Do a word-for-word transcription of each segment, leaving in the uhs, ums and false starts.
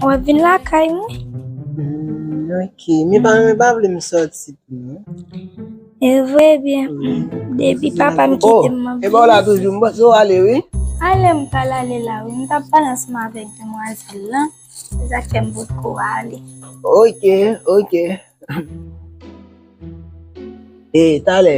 W ap vin lakay mwen? Hmm, ok. Men pa, men pa vle m sòti tou, non. E vre byen. Wi. Depi papa m kite m, m ap vin. Oh, e ba w la toujou, m panse w ale, wi. Ale, m pral ale la, wi. M t ap pale ansanm avèk demwazèl lan. Se sa k fè m potko ale. Ok, ok. E, talè.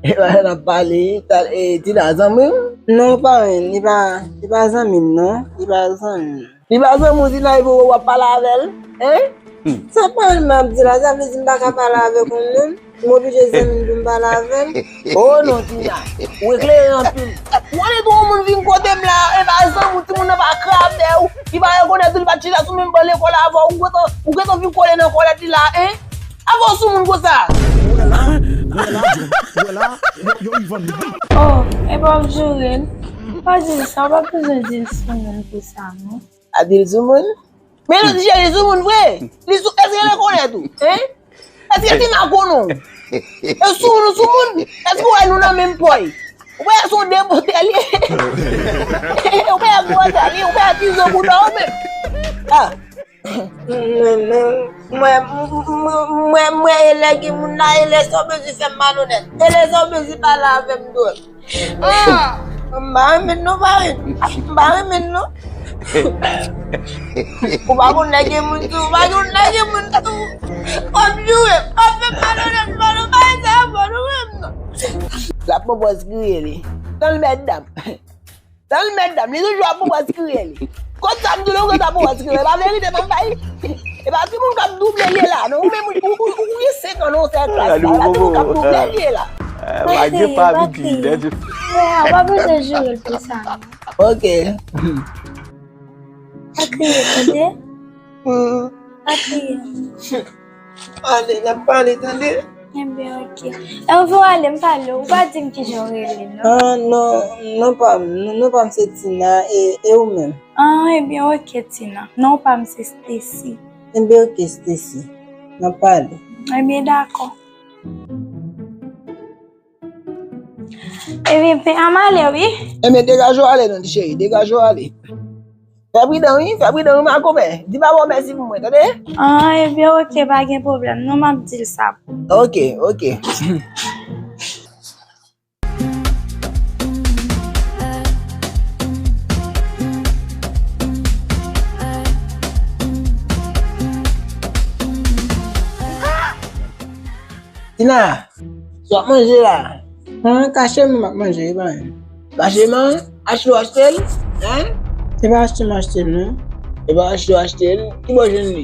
E, talè n ap pale, talè, e, Tina, zanmi w? Non, parenn, li pa, li pa zanmi m, non. Li pa zanmi m. Li pa zanmi w, Tina, epi w ap pale avè l? Hein? Hmm. Sa parenn m ap di la, sa vle di m pa ka pale avèk yon moun? M oblije zanmi m pou m pale avè l? Oh non, Tina, ou eklere anpil. Ou konnen tou yon moun vin kote m la, e pa zanmi w, timoun nan pa krav de ou, li pa rekonèt ou, li pa t chita sou menm ban lekòl avè w, ou gentan, ou gentan vin kole nan kòlèt li la, hein? Avè w sou moun konsa. Wè la, wè la, John, wè la, yo, yo, Ivan. Oh, e pa w ap joure l. Pa di l sa, w pa bezwen di l sou moun pou sa, non. A di l sou moun? Men non, ti cheri, sou moun vre. Li sou, èske l rekonèt ou? Hein? Èske Tina konnen w? E sou moun, sou moun? Èske w wè nou nan menm pòy? Ou pa wè se yon debotè li ye? Ou pa wè gwo tèt li, ou pa wè ti zo bouda w menm? Ah. Mwen, mwen, mwen, mwen, mwen, e lè gen moun la, e lè sa w bezwen fè m malonèt. E lè sa w bezwen pale avè m dwòl. Ah! M pa renmen l non, parenn. M pa renmen l non. Ou pa konn lè gen moun sou, ou pa konn lè gen moun sou. W ap joure, w ap fè m malonèt, malonèt, pa sa fò nou menm non. L ap pran pòz kriye li. Tan l mèt dam. Tan l mèt dam, li toujou ap pran pòz kriye li. Kot sa m di w, ou gentan pran pòz kriye. E pa verite m ap bay. E pa timoun k ap double li ye la non. Ou menm, ou, ou, ou gen senk an non, sè klas la. E pa timoun k ap double li ye la. Eh, pa gen pa piti, lè di. Frè, w pa bezwen joure l pou sa non. Ok. Pa kriye, tande? Hmm. Pa kriye. Ale, n ap pale, tande? Ebyen, ok. E anvan w ale, m pale w, ou pa di m kijan w rele, non? Ah, non, non pa m, non, non pa m se Tina, e, e ou menm? Ah, ebyen, ok, Tina. Non pa m se Stacy. Ebyen, ok, Stacy. N ap pale. Ebyen, dakò. Ebyen, pen an m ale, wi. Ebyen, degaje w ale, non, ti cheri, degaje w ale. Fè pridan, wi, fè pridan, wi, makomè. Di papa w mèsi pou mwen, tande? Ah, ebyen, ok, pa gen pwoblèm. Non, m ap di l sa pou. Ok, ok. Tina, sa w ap manje la? An, kache m, m ap manje, e pa anyen. Kache m? Achte w achte l? Hein? Se pa achte m achte l, non. Se pa achte w achte l? Ki bò w jwenn li?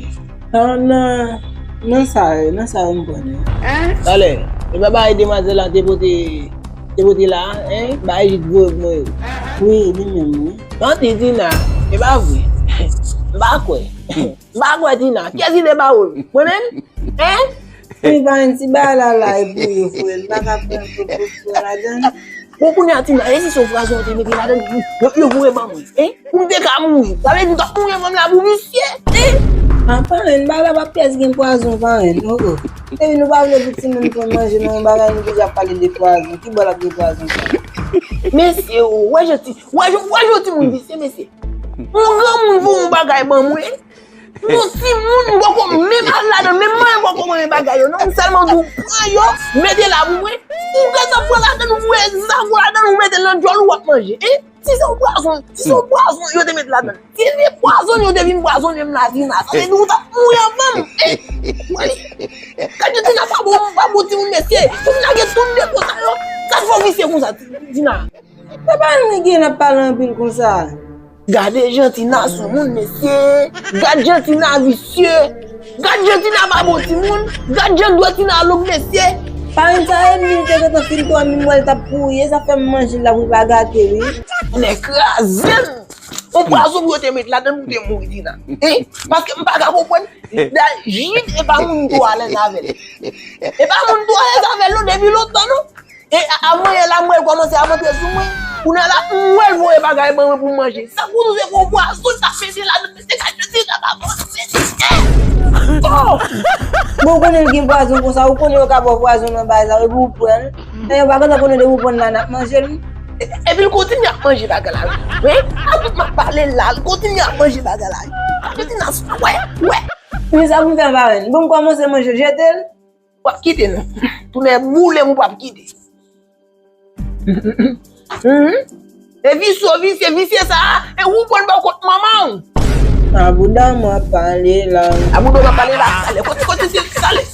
An, nan, nan sa yo, nan sa yo m pran yo. Talè, e pa bagay demwazèl la te pote, te pote la, hein? Bagay li t voye pou mwen yo. Wi, li menm, wi. Manti, Tina, e pa vre. M pa kwè. M pa kwè, Tina. Kiyès ki te ba w li? Mwen menm? Hein? Wi, pa yon ti bagay la la, epi yo foure l. M pa ka pran pou, pou, pou ladan. Bon, kounye a, Tina, e si se yon pwazon yo te mete ladan, yo, yo voye ban mwen, hein? Pou m te ka mouri. Sa vle di, m t ap mouri anvan m la pou visye, hein? An, parenn, bagay la pa pyès gen pwazon, parenn, oh, oh. Epi nou pa vle pou timoun pran manje nan yon bagay, nou deja pale de pwazon. Ki bò l ap gen pwazon sa? Mesye, oh, wè jan ti, wè jan, wè jan timoun visye, mesye. Yon granmoun voye yon bagay ban mwen. Non, timoun, m poko menm al ladan, menm mwen m poko manyen bagay yo, non, m sèlman di w pran yo, mete la pou mwen, ou gentan pran ladan, ou voye zago ladan, ou mete l nan djòl ou, w ap manje, hein? Si se yon pwazon, si se yon pwazon yo te met ladan, si se pwazon yo te vin pwazonnen m la, Tina, sa vle di ou t ap mouri anvan m, hein? Gad jan Tina pa bon, pa bon timoun, mesye, timoun nan gen tout defo sa yo, sa fè w visye konsa, Tina? Papa, nou gen n ap pale anpil konsa. Gade jan Tina soumoun, mesye. Gad jan Tina visye. Gad jan Tina pa bon timoun. Gad jan dwèt Tina long, mesye. Parenn sa e li te gentan fin twò min wè l t ap kouri. E sa fè m manje l la pou l pa gate, wi. Nèg kraze m. Yon pwazon pou yo te met ladan pou te mouri, Tina. Hein? Paske m pa ka konprann. Jid e pa moun tou alèz avè l. E pa moun tou alèz avè l, non, depi lontan, non. E a, avan yè la, m wè l kòmanse ap antre sou mwen. Kounye a la, m wè l voye bagay ban mwen pou m manje. Sa pou nou se gwo pwazon, sa pete ladan, se ka jodi, sa pa bon, se, eh! Oh! Bon, ou konnen l gen pwazon konsa, ou konnen yo ka ba w pwazon nan bagay sa, epi ou pran l. Men yo pa gentan konnen depi ou pran l la, n ap manje l. E, epi l kontinye ap manje bagay la, wi. Wi, a tout m ap pale la, l kontinye ap manje bagay la, wi. Mèt Inas, wè, wè. Men sa pou m fè, parenn? Bon, m kòmanse manje, jete l. W ap kite, non. Tou nèg boule m, ou p ap kite. Mhm. E visye, visye, visye sa a, e ou pran ba w kot manman w. A bouda m ap pale la. A bouda m ap pale la, sale. Kote, kote, se sale.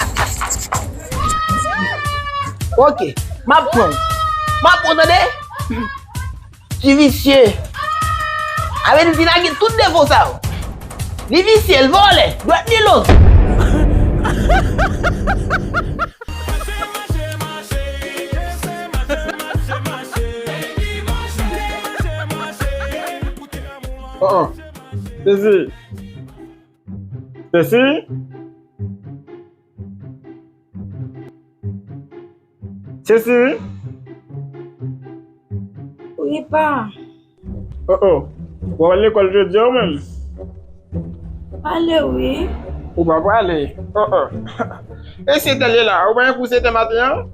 Ok, m ap pran w. M ap pran w, tande? Ti visye. A vle di Tina gen tout defo sa yo. Li visye, l vòlè, dwèt li long. Oh, oh. Sesi. Sesi. Sesi. Wi, pa. Oh, oh. Ou pa lekòl jodi a ou menm? Pale wi. Ou pa prale? Oh, oh. E sèt è l ye la, ou pa gen kou sèt è maten an?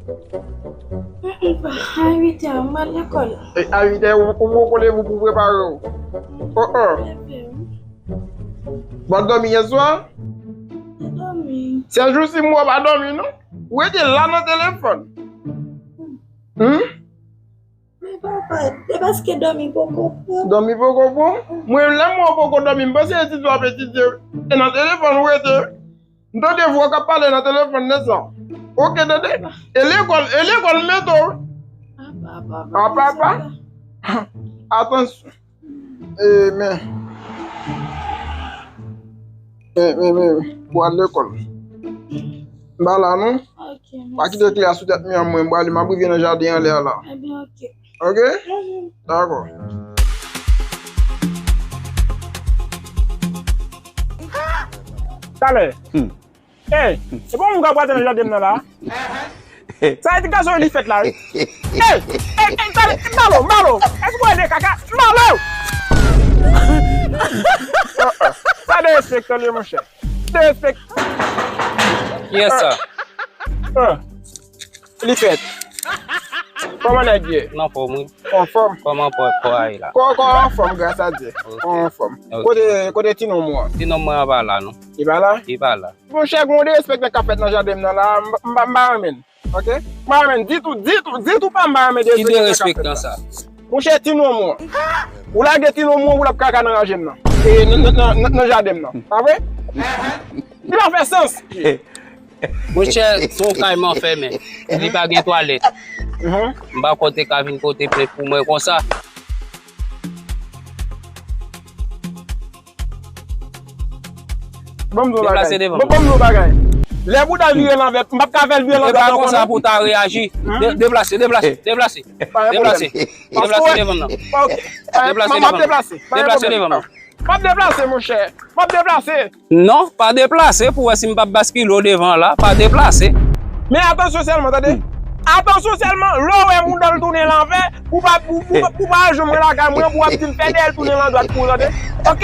Mm, mm, pa, a uit è, m pa lekòl. E a uit è, ou, ou poko leve pou prepare w? Oh, oh. Leve, wi. Ou pa dòmi yè swa? M dòmi. Sèl jou si m wè w pa dòmi, non. Ou rete la nan telefòn. Hmm? Men papa, se paske dòmi poko pran. Dòmi poko pran? Mwen, lè m wè w poko dòmi, m panse etidye w ap etidye. E nan telefòn ou rete. M tande vwa w k ap pale nan telefòn de sa. Ok, tande. E lekòl, e lekòl m mete w. Apa, apa, apa, apa. Atansyon. E, men. Men, men, men, pou al lekòl. M pa la, non. Ok, mèsi. Pa kite kle a sou tèt mwen, mwen, m prale, m ap rive nan jaden anlè a la. Ebyen, ok. Ok? Mhm. Dakò. Talè. Hmm. Ey, se pa moun k ap rate nan jaden m nan la? Sa e ti gason yo li fèt la, wi. Ey, ey, ey, talè, balo, balo. Èske w ede kaka? Balo! Sa derespektan li, monchè. Derespektan. Kiyès sa? Ah. Li fèt. Kòman nèg ye? Nan fòm, wi. Anfòm? Kòman kò, kò a ye la? Kò, kò anfòm, gras a Dye. Ok. Anfòm. Ok. Kote, kote ti nonm ou an? Ti nonm mwen an pa la, non. Li pa la? Li pa la. Monchè, gen yon derespektan k ap fèt nan jaden m nan la, m, m, m pa renmen l. Ok? M pa renmen l ditou, ditou, ditou pa m pa renmen derespektan k ap fèt la. Ki derespektan sa? Monchè, ti nonm ou an. Ou lage ti nonm ou an pou l ap kaka nan raje m nan. E nan, nan, nan, nan, nan jaden m nan. Pa vre? Li pa fè sans. Monchè, se yon kay m anfèmen. Li pa gen twalèt. Mhm. M pa kwè w te ka vin pote plent pou mwen konsa. Ban m di w yon bagay. Deplase devan m. Ban, ban m di w yon bagay. Lè bouda vire lanvè, m p ap ka fè l vire lanvè ankò non. E pa konsa pou w ta reyaji. Hmm? De-, deplase, deplase, deplase. Pa gen pwoblèm. Deplase. Deplase devan m nan. Ok. Deplase devan m nan. Deplase devan m nan. M ap deplase, monchè. M ap deplase. Non, pa deplase pou wè si m p ap baskile w devan la. Pa deplase. Men atansyon sèlman, tande. Hmm. Atansyon sèlman, lè w wè mouda l tounen lanvè, pou pa, pou, pou, pou pa al jwenn mwen lakay mwen, pou w ap di m fè dèyè l tounen landwat pou w, tande. Ok?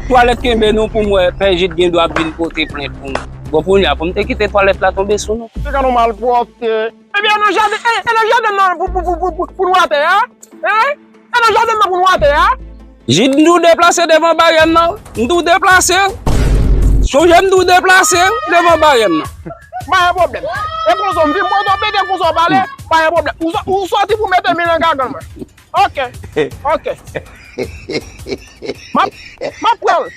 Twalèt kenbe nou pou m wè Pè Jid gen dwa ap vin pote plent pou nou. Bon, kounye a, pou m te kite twalèt la tonbe sou nou. Se ka nou malpwòpte. Ebyen, nan jaden, e, e nan jaden nan pou, pou, pou, pou, pou, pou nou atè a? Hein? E nan jaden nan pou nou atè a? Jid, m di w deplase devan baryè m nan. M di w deplase. Sonje m di w deplase devan baryè m nan. Pa gen pwoblèm. E konsa, m vin mwen tonbe, e konsa w pale, pa gen pwoblèm. Ou sò-, ou sòti pou mete men nan gagann mwen. Ok. Ok. M ap, m ap pran l.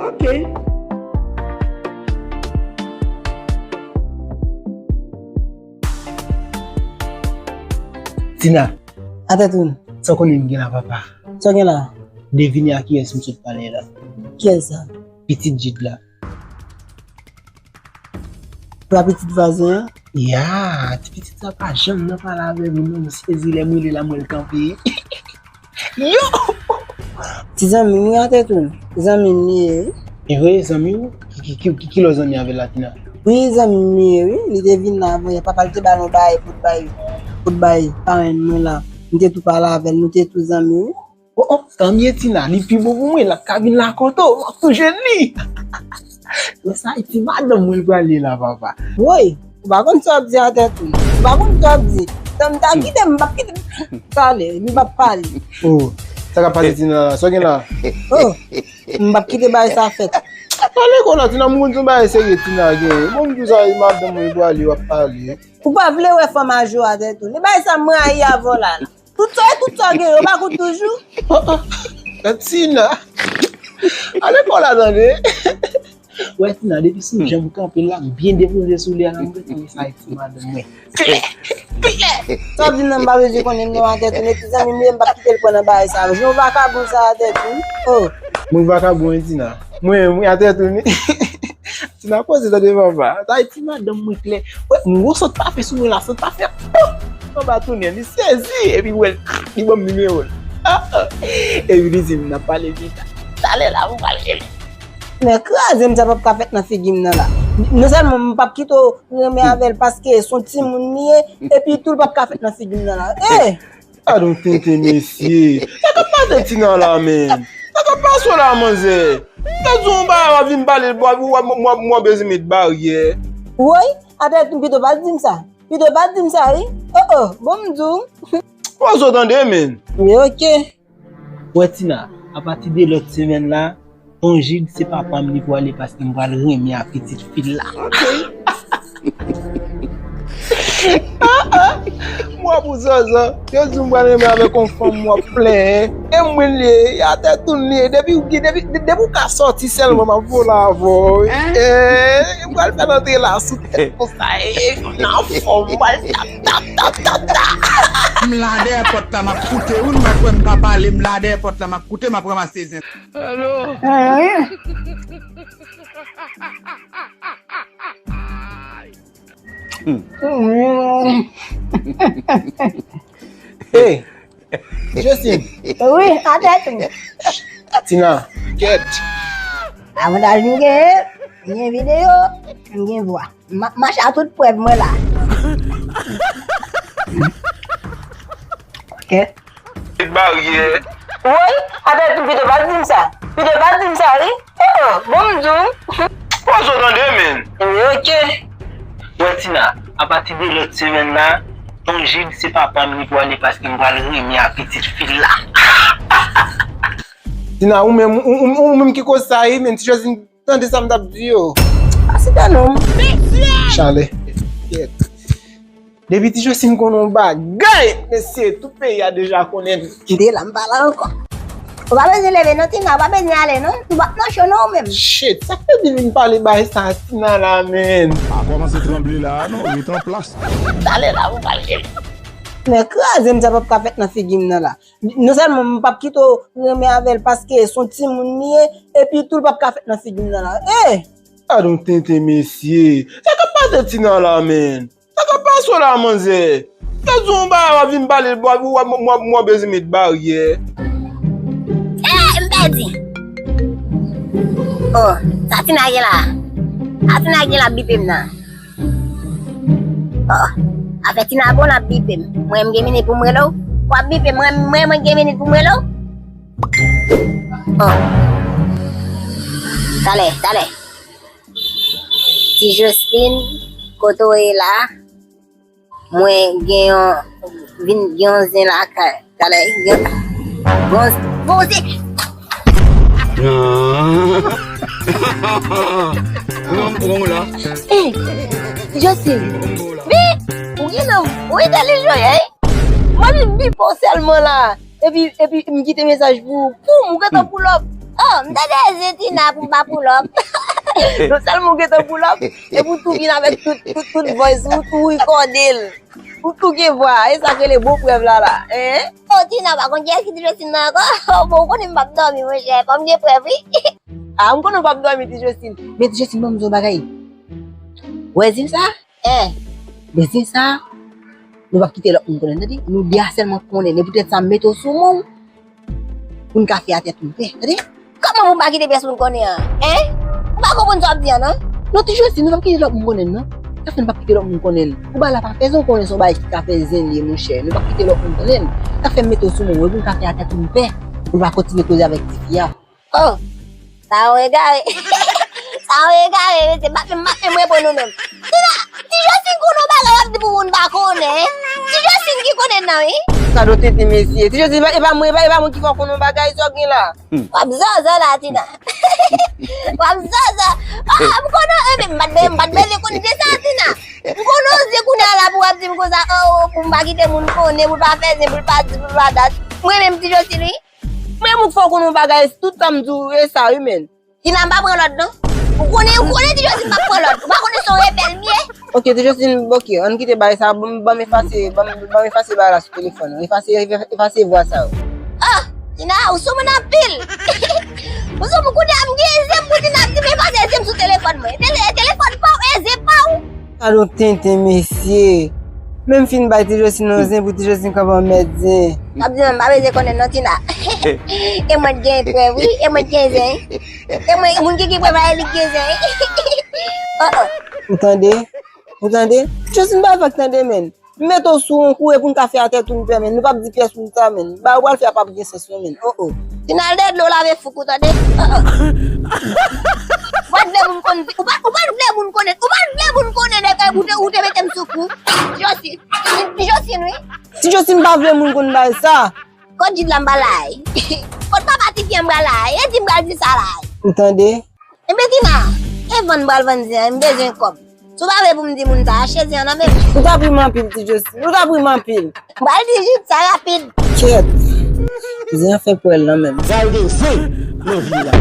Ok. Tina. Atèt moun. Sa w konnen m gen la, papa? Sa w gen la? Devine a kiyès m sot pale la. Kiyès sa? Pitit Jid la. Papa pitit vwazen an? Ya, ti pitit sa pa janm nan pale avè m non, m sezi lè m rele la m wè l kanpe. Yo! Ti zanmi m wi atè tou. Zanmi m li ye wi. E vre zanmi w? Ki, ki, ki, ki, ki lòt zanmi avè l la Tina? Wi, zanmi m li ye wi. Li te vin la avan yè. Papa l te ba l yon bagay pou t bay, pou t bay parenn mwen la. M te tou pale avè l, nou te tou zanmi wi. O, o, tanmye Tina, li pi bon pou mwen, l ap ka vin la kote w, w ap tou jwenn li. Lè sa, e ti madanm mwen l prale la, papa. Woy, ou pa konn sa w ap di atè tou. Ou pa konn sa w ap di. Tan m ta kite, m p ap kite. Pale, m p ap pale. O, sa k ap pase Tina la? Sa w gen la? O, m p ap kite bagay sa fèt. Pale kon la, Tina, m konn se yon bagay serye Tina gen. Bon, m di w sa, e madanm mwen l prale, w ap pale. Ou pa vle wè fanm a Joe atè tou. Li bay sa m rayi avè w la. Tout sa, tout sa gen, yo pa kout toujou. O, o. Tina. Ale pa w la tande. Wè Tina, depi sou jan m kanpe la, m byen depoze sou li a la, m gentan wè sa e ti madanm mwen. Sa w di nan m pa bezwen konnen non atè tou, men ti zanmi m ye, m p ap kite l pran nan bagay sa. Jan w vakabon sa atè tou. O. Mwen vakabon wi Tina. Mwen, mwen atè tou ni. Tina poze tande papa. Sa e ti madanm mwen klè. Wè, m gwo sot pa fè sou mwen la, sot pa fè. Anba tounen, li sezi. Epi wè, li ban m nimewo l. Ah, ah. Epi li di m n ap pale pita. Talè la, m pral rele. Men kraze m sa p ap ka fèt nan figi m nan la. Non sèlman m p ap kite w renmen avè l paske s on timoun li ye, epi tou l p ap ka fèt nan figi m nan la. Eh! Gadon tenten mesye. Sa k ap pase Tina la menm? Sa k ap pase w la manzè? Mwen di w yon bagay w ap vin pale l bò w ap mwen bezwen met baryè. Woy, atè pito pa di m sa. Pito pa di m sa wi. Oh oh, bon m di w. Poze w tande menm. Wi oke. Wè Tina, apati de lòt semèn la, Ton Jid se papa m li pwale paske m pral renmen a pitit fi l la. Ah, ah. M wè pou zòzò. Yo di m pral renmen avèk yon fanm m wè plen. E mwen li ye, atè tou li ye. Depi ou gen, depi, depi ou ka sòti sèlman m ap vole avè w. Eh, m pral fè l antre la sou tèt konsa. E nan fòm m pral tap, tap, tap, tap, tap. M la dèyè pòt la, m ap koute. Ou m pa kwè m pa pale, m la dèyè pòt la, m ap koute, m ap ranmase zen. Alo. Anyen. Hey, Justine. Wi, atè tou. Tina, kèt. Avantaj m gen, m gen videyo, m gen vwa. M ap mache a tout prèv mwen la. Ok. Met baryè. Woy, atè tou pito pa di m sa. Pito pa di m sa wi. Oh, oh, bon m di w. Poze w tande menm. Wi, ok. Wè Tina, apati de lòt semèn la, Ton Jid se papa m li pwale paske m pral renmen a pitit fi l la. Tina, ou menm, ou, ou, ou menm ki koz sa wi, men ti Josine Tande sa m t ap di yo. Asidan non. Chalè. Kèt. Depi ti Josine konn yon bagay, mesye, tout peyi a deja konnen. Kite la, m pa la ankò. Ou pa bezwen leve non, Tina, ou pa bezwen ale non. Ou pa nan cho non ou menm. Shit, sa k fè di vin pale bay sa Tina la, menn? Pa kòmanse tranble la, non, ret an plas. Talè la, ou pral jere. Men kraze m sa p ap ka fèt nan figi m nan la. Non sèlman m p ap kite w renmen avè l paske s on timoun li ye, epi tou l p ap ka fèt nan figi m nan la. Eh! Gadon tenten mesye. Sa k ap pase Tina la, menn? Sa k ap pase w la, manzè? Sa di yon bagay w ap vin pale l bò, w ap, w ap, w ap bezwen met baryè. Eh, m pèdi. Oh, sa Tina gen la? Sa Tina gen la ap bipe m nan? Oh, afè Tina bon l ap bipe m. Mwen m gen minit pou m rele w? W ap bipe m, mwen, mwen, mwen gen minit pou m rele w? Oh. Talè, talè. Ti Joseline, kote w ye la? Mwen gen yon, vin gen yon zen lakay. Talè, gen, bon, bon, se Ou nan pran w la. Eh, Justin, men, ou gen nan, ou entèlijan, wi. Mwen vin bipe w sèlman la. Epi, epi, m kite mesaj pou ou. Poum, ou gentan pull up. Oh, m tande zen Tina pou m pa pull up. Non sèlman ou gentan pull up, epi ou tou vin avèk tout, tout, tout voice, ou tou rekòde l. Ou tou gen vwa, e sa k rele bon prèv la la, en? Oh, Tina, pa konn kiyès ki te jwe Tina ankò? Oh, bon, ou konnen m p ap dòmi, monchè, fò m gen prèv, wi. Ah, m konnen w p ap dòmi, Ti Josine. Men Ti Josine, ban m di w yon bagay. Wè zen sa? Eh, men zen sa, nou p ap kite lòt moun konnen, tande? Nou de a sèlman konnen. E poutèt sa, m mete w sou men w pou n ka fè a tèt nou pè, tande? Kòman pou m pa kite pyès moun konnen an? Hein? Ou pa konprann sa w ap di an, non? Non, Ti Josine, nou p ap kite lòt moun konnen, non. Sa fè n p ap kite lòt moun konnen. Ou ba la pa fè zen konnen se yon bagay ki ka fè zen li ye, monchè. Nou p ap kite lòt moun konnen. Sa fè m mete w sou men w, wi, pou n ka fè a tèt nou pè. Pou n pa kontinye koze avèk tifi a. Oh! Sa yon egare. Sa yon egare, mesye. M p ap menm, m p ap menm reponn ou menm. Tina, Ti Josine konnen yon bagay w ap di pou moun pa konnen. Ti Josine ki konnen nan, wi. Sa do tenten, mesye. Ti Josine, e pa, e pa mwen, e pa, e pa mwen ki fè w konnen yon bagay, sa w gen la. W ap zòzò la, Tina. W ap zòzò. Ah, m konnen, e, men m pa t be-, m pa t bezwen konn de sa, Tina. M konnen w se kounye a la pou w ap di m konsa, oh, oh, pou m pa kite moun konnen, pou l pa fè zen, pou l pa di, pou l pa dat. Mwen menm, Ti Josine, wi. Mwen, moun fò w konnen yon bagay, tout sa m di w, e sa, wi, men. Tina, m pa pran lòd, non. Ou konnen, ou konnen Ti Josine m pa pran lòd. Ou pa konnen se yon rebèl m ye. Ok, Ti Josine, ok, ann kite bagay sa, ban m, ban m efase, ban m, ban m efase bagay la sou telefòn. Efase, efase vwa sa yo. Ah, Tina, ou sou moun anpil. Ou sou moun kounye a m gen zen pou Tina ap di m efase zen m sou telefòn mwen. Tele-, telefòn pa w, e zen pa w. Sa do tenten, mesye. Menm fin bay Ti Josine yon zen pou Ti Josine kanpe an mèt zen. W ap di non, m pa bezwen konnen non, Tina. E mwen t gen prèv, wi. E mwen t gen zen. E mwen, moun ki gen prèv la, e li k gen zen. Oh, oh. Ou tande? Ou tande? Ti Josine pa fèk tande, menn. M mete w sou yon koure pou n ka fè a tèt ou n pè, menn. Nou p ap di pyès moun sa, menn. Bagay ou pral fè a p ap gen sans, non, menn. Oh, oh. Tina, al dèyè dlo lave fouk ou, tande? Oh, oh. Ou pa t vle moun konn, ou pa, ou pa t vle moun konnen, ou pa t vle moun konnen nèg ou te, ou te mete m sou kou. Ti Josine, Ti Josine, wi. Ti Josine pa vle moun konn bagay sa. Kot Jid la m pral la? Kot papa tifi an m pral la? E di m pral di sa la? Ou tande? Enben Tina, e vann m pral vann zen an, m bezwen kòb. Si w pa vle pou m di moun sa, achte zen an nan men m. Ou t ap ri m anpil, Ti Josine. Ou t ap ri m anpil. M pral di Jid sa rapid. Kèt. Zen an fenk pral nan men m. Sa yo gen zen nan vil la.